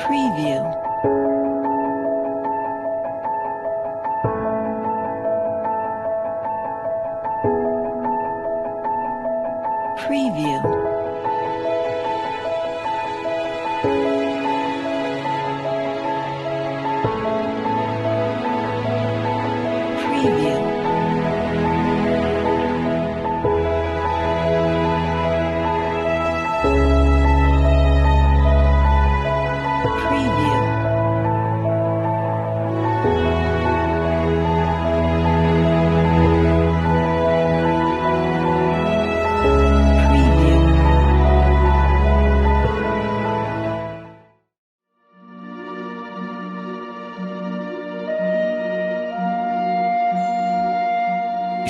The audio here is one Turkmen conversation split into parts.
Preview. Preview. Preview. Preview. Preview.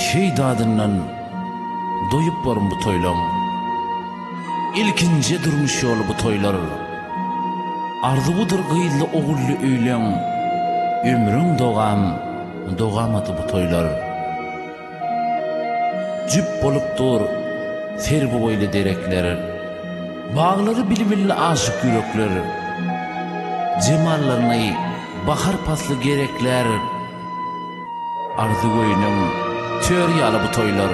Şeý dadyndan doýup borun bu toýlaň. Ilkinji durmuş ýoly bu toýlar. Arzuwydyr gyzly ogully öýleň. Ömrüň dogam dowamaty bu toýlar. Jüp bolup dur serwi boýly derekler. Baglary bilbilli aşyk ýürekler. Jemallaryny bahar pasly gereklär. Arzuw öýüniň töri ýaly bu toýlar.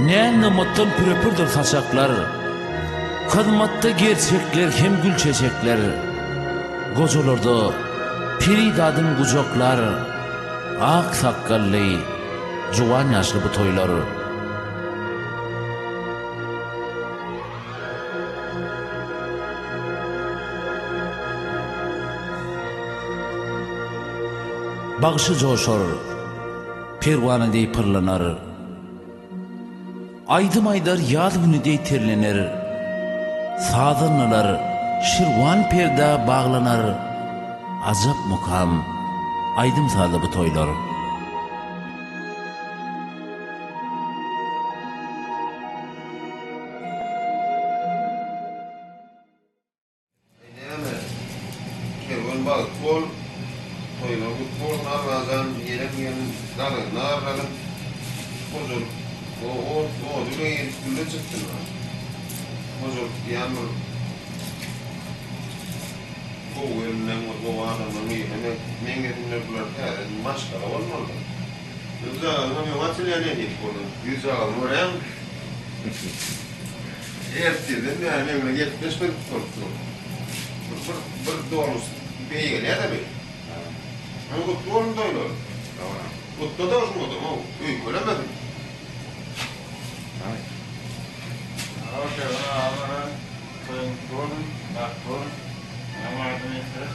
Näz-nygmatdan pürepürdir saçaklar. Hyzmatda gerçekler hem gül-çeçekler. Gojalarda perizadyn gujaklar. Ak sakgally, juwan ýaşly bu toýlar. Bagşy joşar, perwana deý pyrlanar. Aýdym aýdar ýaz güni deý terlener. Sazandalar şirwan perdä baglanar. Ajap mukam, aýdym-sazly bu toýlar. Eý näme, kerwen bagtly bol, toýlar gutly bolsun Allajan gelen gelin darygyny arlagyn, hojalyk o ot ody bilen gelip gülle çykdyn a. Hojalyk diýýän bir gowy gelinleň bir gowy adamlaň birine meňzesinler bular täze maşgala bolmalylar. Ýüzjagazyňam öňe açylýar nähili boldy? Ýüzjagazyny görýäňmi? Ertirden bäri meň bilen gepleşmedik bolup dur. Bir bir bir dolmuş beýgelýär-de bi. Hany gutly bolsun toýlar. Gutla-da şuňadam-ow, öýkelemesin. Sag bol, toýuň gutly bolsun, bagtly bol. Maňa barada nätdiler?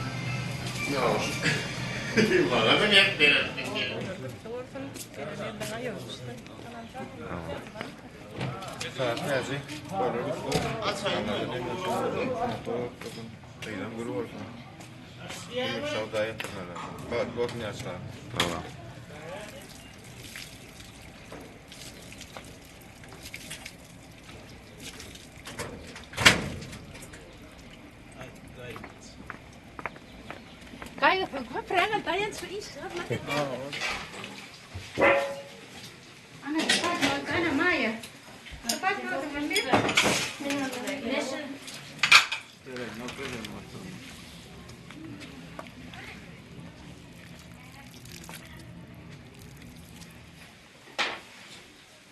Ýagşy. Maňa-da nep berersiň. Täji, toýlar gutly bolsun. Gyzam gül bolsun. Hemişe Hudaý ýetirmeler. Bagtly bolsun ýaşlar. Gaýgysyz köprägem daýanç şu iş hyzmat et. Ana, ana Maýa.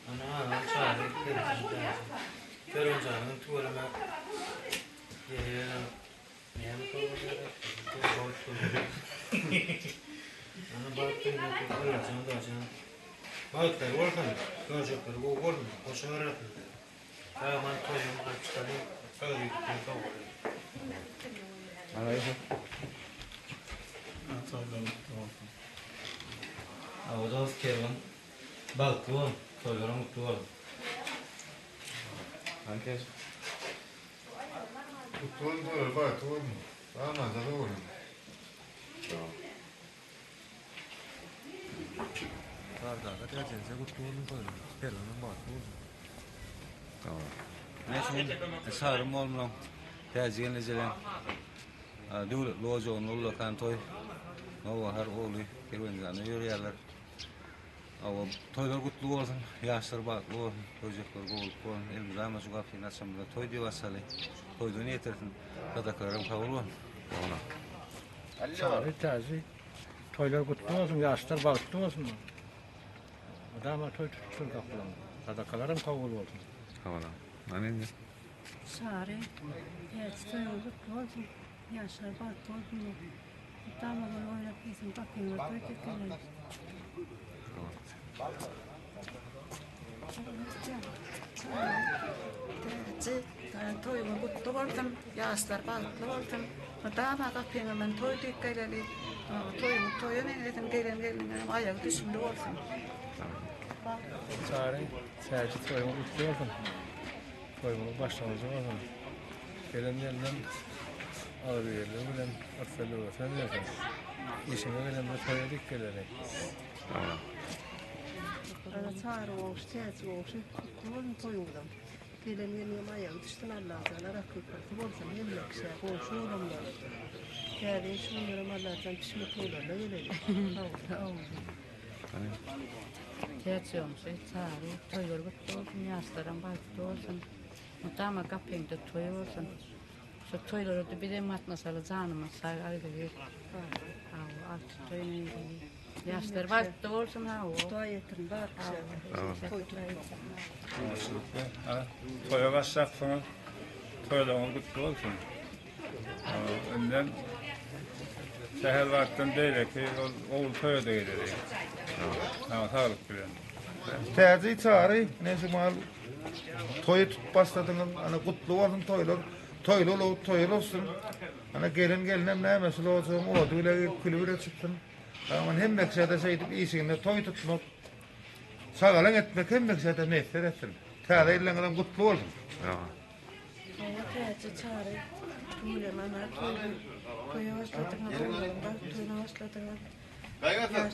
Ana agam çary Kerwenjanyň tüweleme Näme toý bolýar? Bagt toýy. Ana bagt toýy Allajan dajan. Bagtlary bolsun, görjekleri gowy bolsun, goşa berersin. Sag-aman toýdan gaýdyp çykalyň, sag ýigitden sag boluň. Hawa dost Kerwen bagtly bol, toýlaryň gutly bolsun. Gutly bolsun toýlar bagtly bolsun. Aman sag boluň. Sardara täjenje gutly bolsun toýlar. Kerweniň bagtly bolsun. Men şu gün Çary mollumlaň täji gelnejeleň döwletli ojagynda ullakan toý Nowbahar ogly Kerwenjana ýörýärler. Hawa, toýlar gutly bolsun, ýaşlar bagtly bolsun, görjekler gowulyk bolsun. Elmydama şu gapyny açanymyzda toý diýip açaly. Toýdan ýetirsin. Sadakalaram kabul bolsun. Çary täji toýlar gutly bolsun, ýaşlar bagtly bolsun. Mydama toý tutsun gapylaryň. Sadakalaram kabul bolsun. Hawa. Ana indi. Çary täji toýuň gutly bolsun, ýaşlar bagtly bolsun. Mydama gül oýnap gezsin gapyňa toý dikelen. Täji toýuň gutly bolsun, ýaşlar bagtly bolsun. Mydama gapyňyzdan toý diýip geleli. Toýuňyz toýa meňzesin, gelen gelniňem aýagy düşümli bolsun. Çary täji toýuň gutly bolsun. Toýuňyz başlangyjy bolsun. Gelen gelnim agzybirligi bilen yrsal-öwesen bersin. Işiňe gelende toýa dik geleli. Ana Çary goňşy, Täji goňşy, gutly bolsun toýuňyzam. Gelen gelniňem aýagy düşsün Allajan rakypasy bolsun hemme kişä goňşy bolanlara. Täze ýyl şu günlerem Allajan pişme toýlaryna geleli. Sag bolsun. Täç goňşy, Çary, toýlar gutly bolsun, ýaşlaram bagtly bolsun. Mydama gapyňda toý bolsun. Şu toýlara-da bizem gatnaşaly janymyz sag agzybir. Hawa, alty toýuna gideli. Ýaşlar bagtly bolsun hawa. Hudaý ýetirin bar kişä. Toý tutmak. Toýa başlapsyňyz. Toýlaryňyz gutly bolsun. Önden sähel wagtdan beýleki ol ogul toýa-da geleli. Saglyk bilen. Täji Çary, ine şu mahal toýy tutup başladyňyz. Ana gutly bolsun toýlar. Toýly ulag toýly bolsun. Ana gelen gelinem näme şul ojagyň ody bile girip küli bile çyksyn. Aman hemme kişä-de şeýdip işiginde toý tutmak, şagalaň etmek hemme kişä-de miýesser etsin. Täze ýyllaňyzam gutly bolsun. Hawa Täji Çary tüweleme ana toýuň toýa başladyňyz ogluň bagt toýuna başladyňyz. Allajan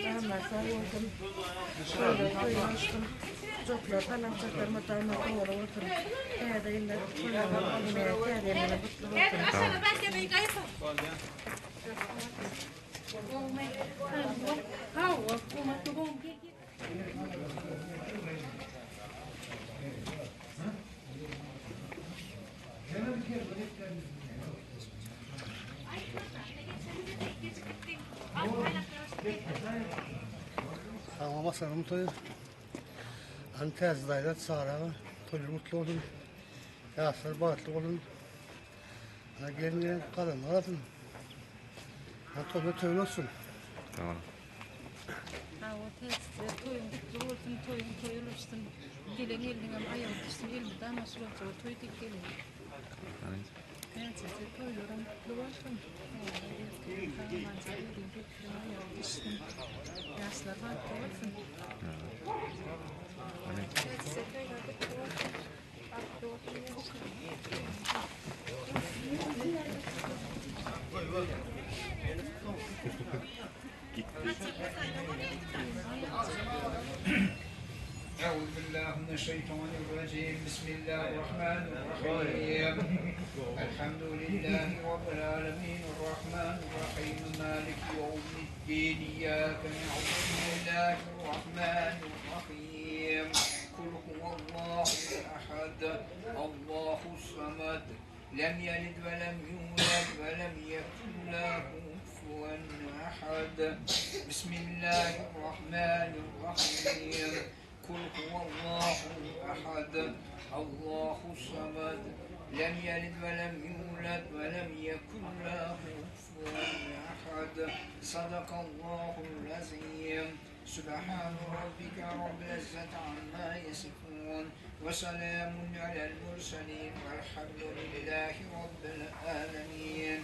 janlar sag bolsun. Toýlar toý bolsun. Gujaklar salamçaklar mydama doly bolsun. Täze ýyllar toýlar täze ýylyňyz gutly bolsun. Saňa başlanym toýy. Hany täze daýza çaraga toýlar gutly bolsun. Ýaşlar bagtly bolsun. Ana gelin gelen gazanlar alsyn. Ana toýlar toýly olsun. Tamam. Hawa täze toýuň gutly bolsun, toýuň toýy bolsun. Gelen gelniňem aýagy düşsün, elmydama şu bolsa toý diýip gelin. Täze toýlaryň gutly bolsun. Ýaşlar bagtly bolsun. Täze toýlar gutly bolsun. Bagtly bolsun ýaşlar. Euzubillahi mineşşeýtanirrajim. Bismillahirrahmanirrahim. Elhamdülillahi rabbil alamin. Arrahmanirrahim. Maliki ýewmiddin. Iyyake na'budu ve Bismillahirrahmanirrahim. Kul huvallahu ahad. Allahus samad. Lem yelid ve lem yulad ve lem yekun lehu kufuven ahad. Bismillahirrahmanirrahim. Kul huvallahu ahad. Allahu samad. Lem yelid ve lem yulad ve lem yekun lehu kufuven ahad. Sadakallahul azim. Subhan rabbike rabbil izzeti amma yasifun. Ve selamun alel murselin. Velhamdülillahi rabbil alemin.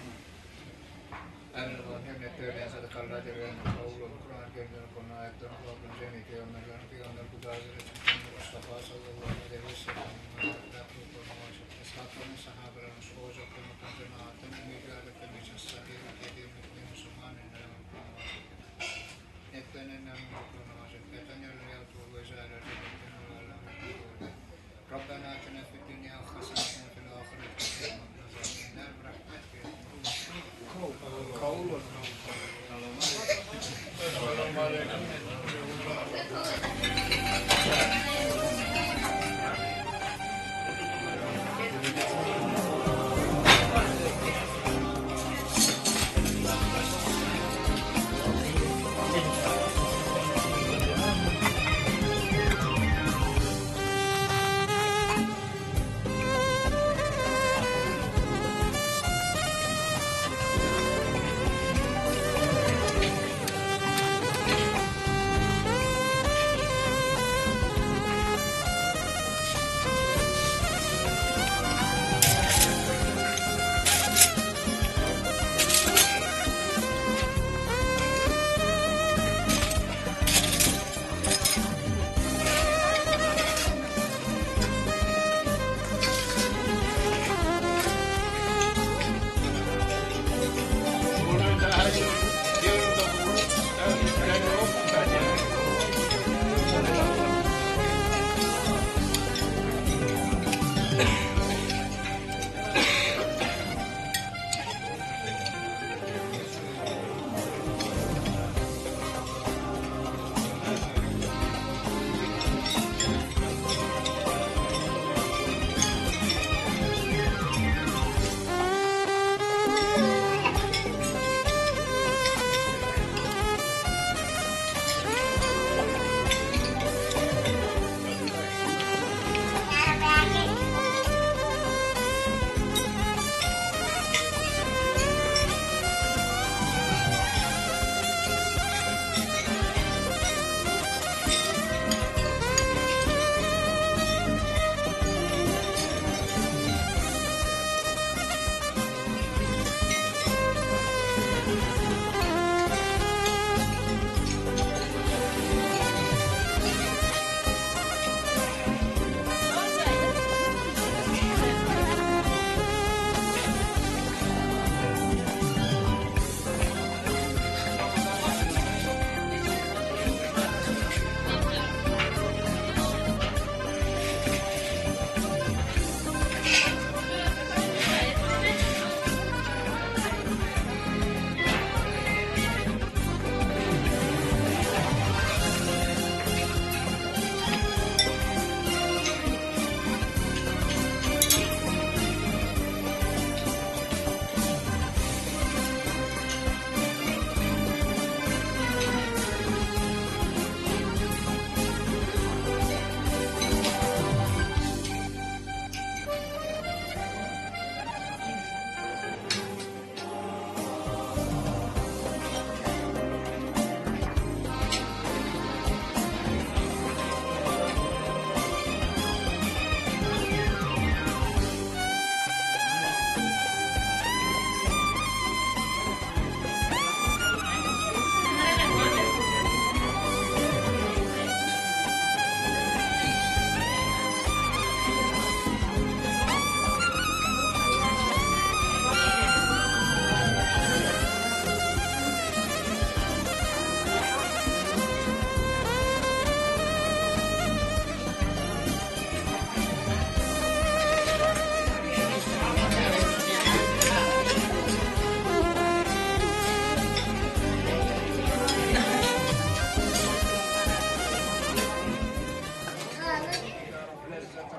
Ämri bolan hemmet berýän sadakalar berýän kabul bolup Kurany Kerimden okalan aýatlaryň sogaplaryny jemi pygamberleriň pygamber Hudaýy Resul Mustafa sallallahu aleýhi we sellemiň myratlap ruhlaryna bagyşlap eshaplaryň sahabalaryň şu ojakdan okan jemagatdan ümidgärlikden geçen sahyr kebir mümin musulman inleriň ruhlaryna bagyşlap Etlenenleriň ruhlaryna bagyşlap ýatan ýerleri ýagty bol we jaýlary jennetden bol Allahym rahmet eýle Rabbena atina fid dünýa haseneten we fil ahireti haseneten we qina azaben nar bi rahmetike Kabul bolsun.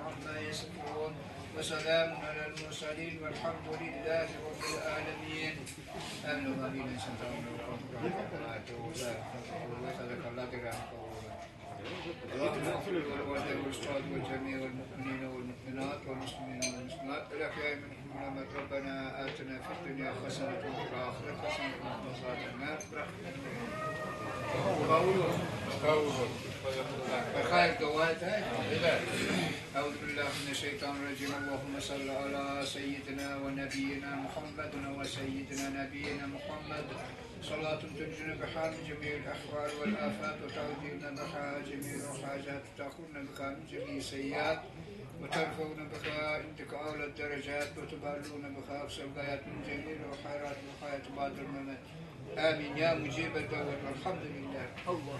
عما يصفون وسلام على المرسلين والحمد لله رب العالمين اللهم اغفر للوالدين والأستاذ والجميع والمؤمنين والمؤمنات والمسلمين والمسلمات الأحياء منهم والأموات ربنا آتنا في الدنيا حسنة وفي الآخرة حسنة وقنا عذاب النار بخير دواتك أعوذ بالله من الشيطان الرجيم اللهم صل على سيدنا ونبينا محمد وسيدنا نبينا محمد صلاة تنجينا بها من جميع الأحوال والآفات وتعودينا بها جميع الحاجات وتأخذنا بها من جميع السيئات وترفعنا بها عندك أعلى الدرجات وتبلغنا بها أقصى الغايات من جميع الخيرات والخيرات بعد الممات آمين يا مجيب الدعوات والحمد لله الله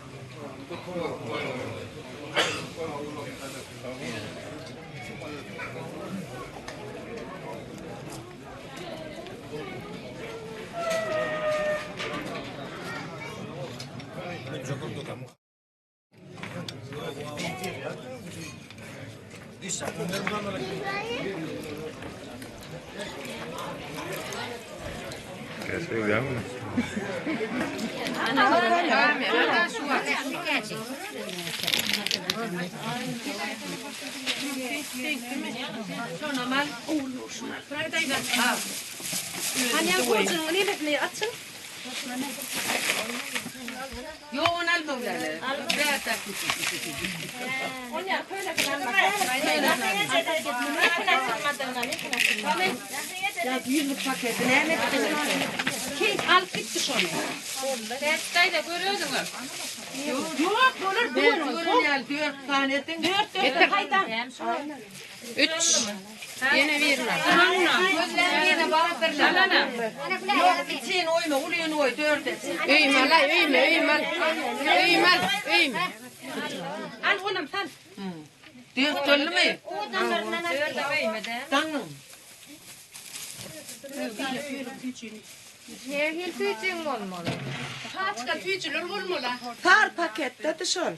Sar paketde şol.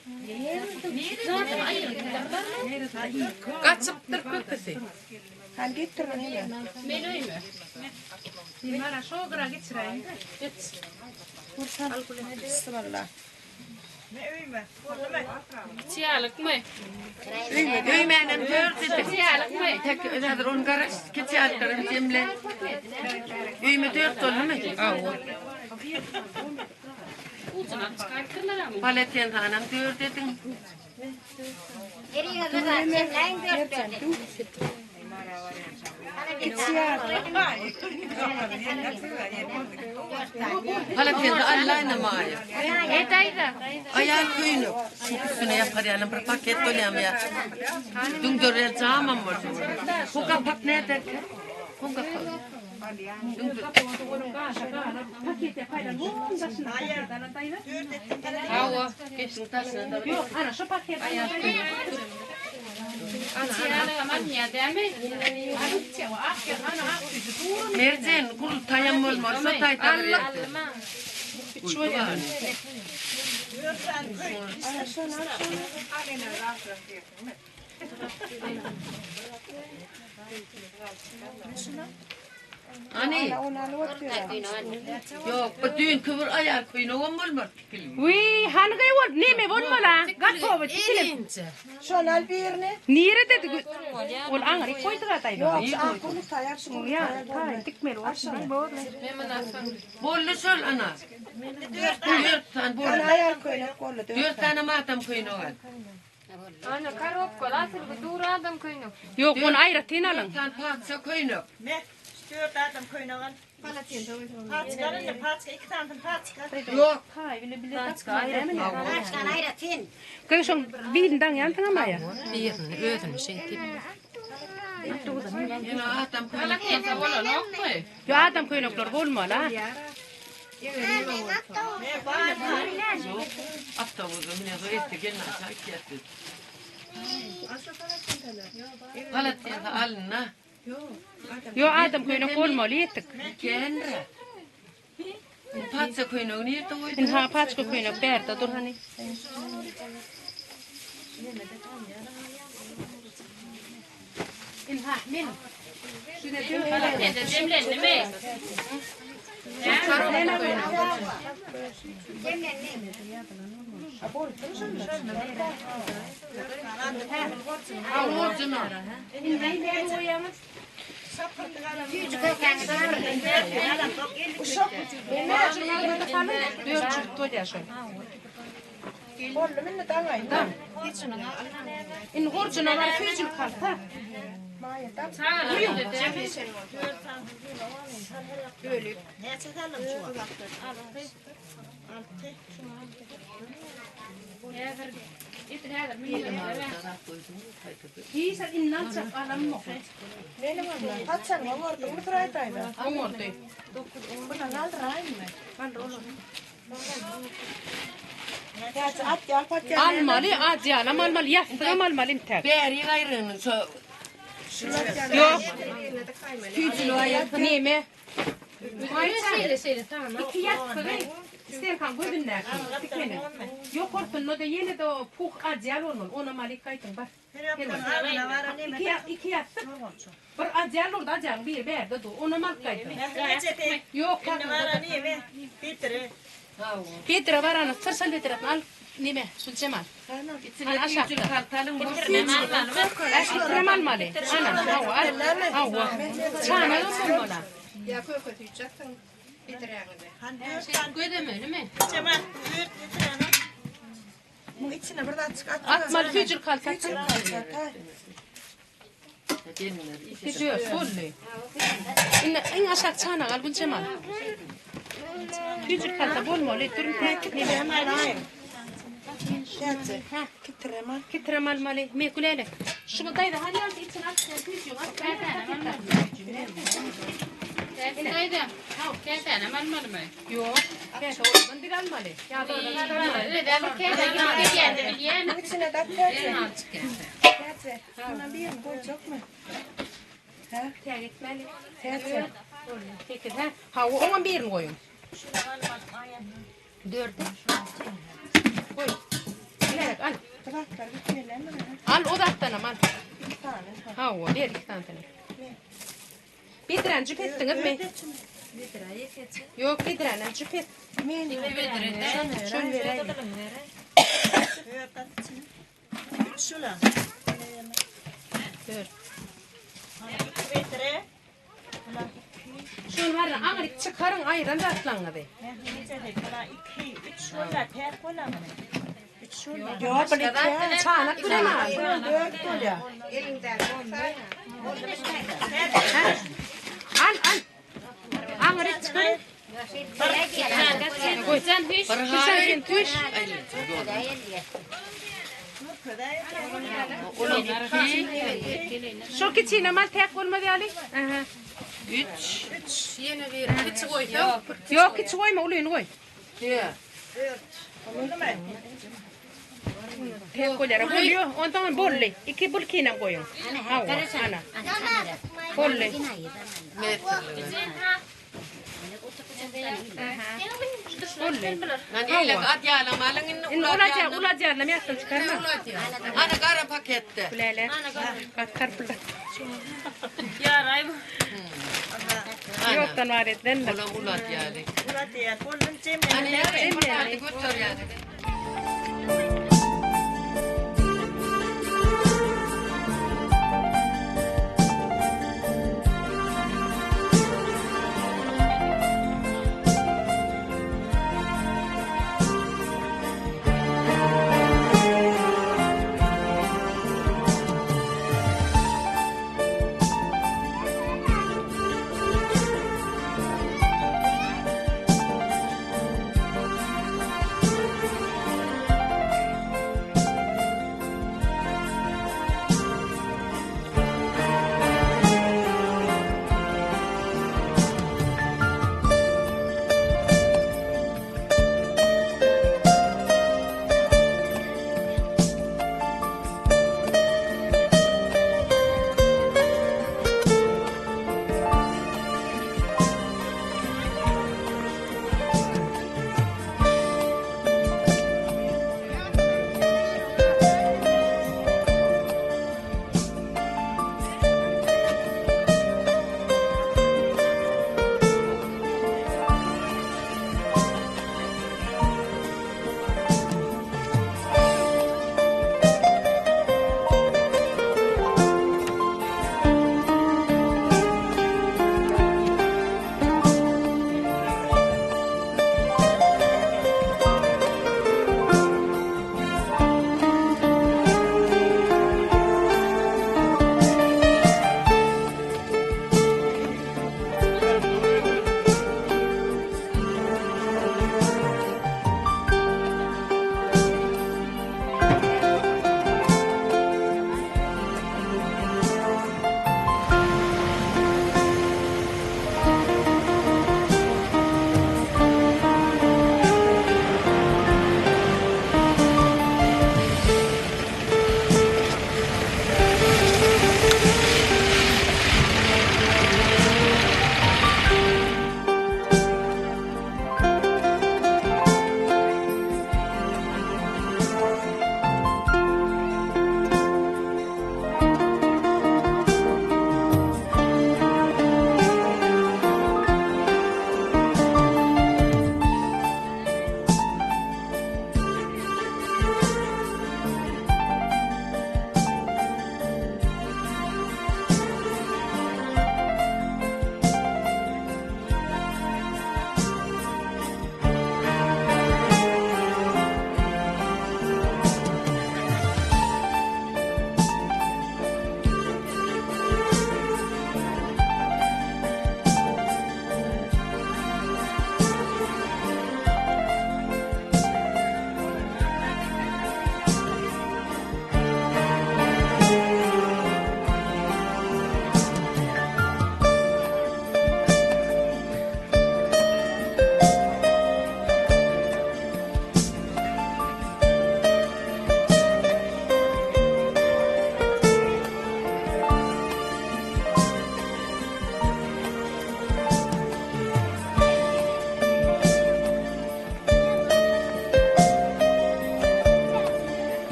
Gaçypdyr köpüsi. Sen getir onu. Men öýme. Mara şo gyra geçiräýin. Geç. Bismillah. Kiçiýalykmy? Öýmänem dört edip. Kiçiýalykmy? Tek häzir onu garaş, kiçiýalyklaryny jemle. Öýme dört boldumy? Awa. Ucuna çykartdyrlar ama. Palatenhanam dört edin. Palatenda Allah'ına maýa. E daýza. Aýal köýnek. Şu üstüne ýapar ýaly bir paket bolýar ýa. Düňdürýär jamam bolsun. Bu kapak näder? Bu kapak. Hawa, Geçin taşyna da. Ýok, ana şu paket. Kiçiýalygam alynýar dämi? Merjen, gul taýam bolmasa taýtar. Üç bolýar. Ani. Ýok, bu düýnki bir aýal köýnegem bolmaz tikilip. Wiý, hany gaý bol, neme bolmaly? Gatowy tikilip. Şol al birini. Nire dedi? Ol aňry koýdular daýza. Yok, ah, bunu taýar, şu bunu Ýa, taýar. taý, tikmeli bolsun. Borly. Boldy şol ana. Dört tane Ana boldy. aýal köýnek boldy. Dört tane matam köýnek al. Ana korobka, asıl bu dur adam köynük. Ýok, ony aýratyn alyň. Dört tane parça köýnek. Ne? Dört adam köýnek al. Paçka alın, paçka, iki tane paçka. Ýok. Taý bile bile aýratyn. Gyz şoň birini daňýansyň ama ýa. Birini özüni şeýtip. Ýene adam köýnek. Palatenda bolanokmy? Ýo adam köýnekler bolmaly. ha. Avtobusa mine zo etti gelme aşağı geldi. Palatenda alın ha. Ýo adam köýnek bolmaly ýetik. Kenre. Parça köýnegini ýerde goýdy. Inha paçka köýnek bärde dur hany. Ynha, men. Jemlendimi? Dört bolýar şol. Boldy indi daňaýyn. Indi horjuna bar süýjülik halta. Näçe saldyň şu? Hiç indi alçak alam yok. Benim ablam haçan oňardyňmy Suraý daýza? Oňardy. Bundan aldyraýynmy? Täze at ýal pat ýal. Almaly, adýalam almaly, ýassygam almaly intäk. Bäri gaýryny şo Ýok. Neme? Iki ýassygy isterkaň gözündäki tikeni. Ýokarsynda-da ýene-de o puh adýal bolmaly. Onam alyp gaýdyň bar. Iki, iki ýassyk. Bir adýal durdy, adýalyň biri bärde dur. Onam alyp gaýdyň. Ýok, Bedre barany, syrşal bedresini al. Neme, Güljemal. Ana aşakda. Äşli almaly. Ana, hawa, al. Hawa. Çanak bolmaly. Ýa köke süýtjeksin. Bediräňize. Gözemelimi? Muň içine bir zat çyk Atmaly süýjülik halta. İki dört boldy. Indi iň aşak çanak al Güljemal. Süýjülik halta bolmaly. Durun Kitrem Täze. Kitrem al. Kitrem almaly. Me Gülälek. Şunu daýza hany ýaldy içine at. Süýjülik at. Daýza, käsänem almalymy? Ýok. Käse oradan bir almaly. Ýa-da oradan çıkarmaly. Öyle bir käse gidip gelýärdi bilýän. Muň içine de at täze. En alçyk käse. Täze. Bundan birini goýjakmy? Hä? Täge etmeli. Täze. Sekiz ha. Hawa, oňam birini goýuň. Dört. Goý. Bilerek al. Bu zatlar bitmeli mi? Al o zatdanam al. İki tane. Hawa, ber iki tanesini. Bedräni jüp etdiňizmi? Ýok, bedräni jüp et. Men Şony beräýin. Şula. Dört. Şony barla aňryk çykaryň aýran zatlaryňyzy. Ýok, bir iki. Çanak bilen al. Dört bolýar. Al, al. Aňryk çykaryň. Goý. Gülşen sen tüş. Şo kiçiğine mal tek bolmaz ýaly. Aha. Üç. Ýene bir kiçi goýsaň. Ýok, kiçi goýma, ulyny goý. Ýa. Tek bolýar. Bolýar. Ondan bolly. Iki bulkinem goýuň. Hawa, ana. Bolly. Bolly. Lan eýlek at ýalamalyň indi Indi ulajak, ulajarlam ýatdan çykarma. Ana gara paketde. Gülälek. Gat tarpylda. Ýaraý bu. Ýokdan bar edilen. Olam ulat ýaly. Ulat ýaly. Boldum jemlenip. Ana ýa, götür ýaly.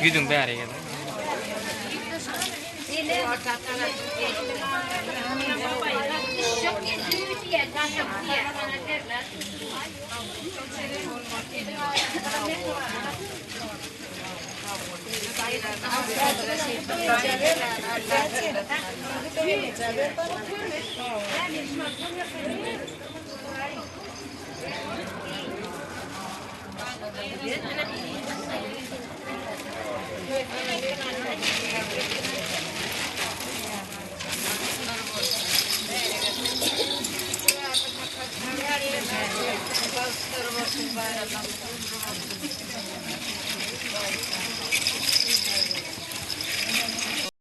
Ýüzüň bäri gel.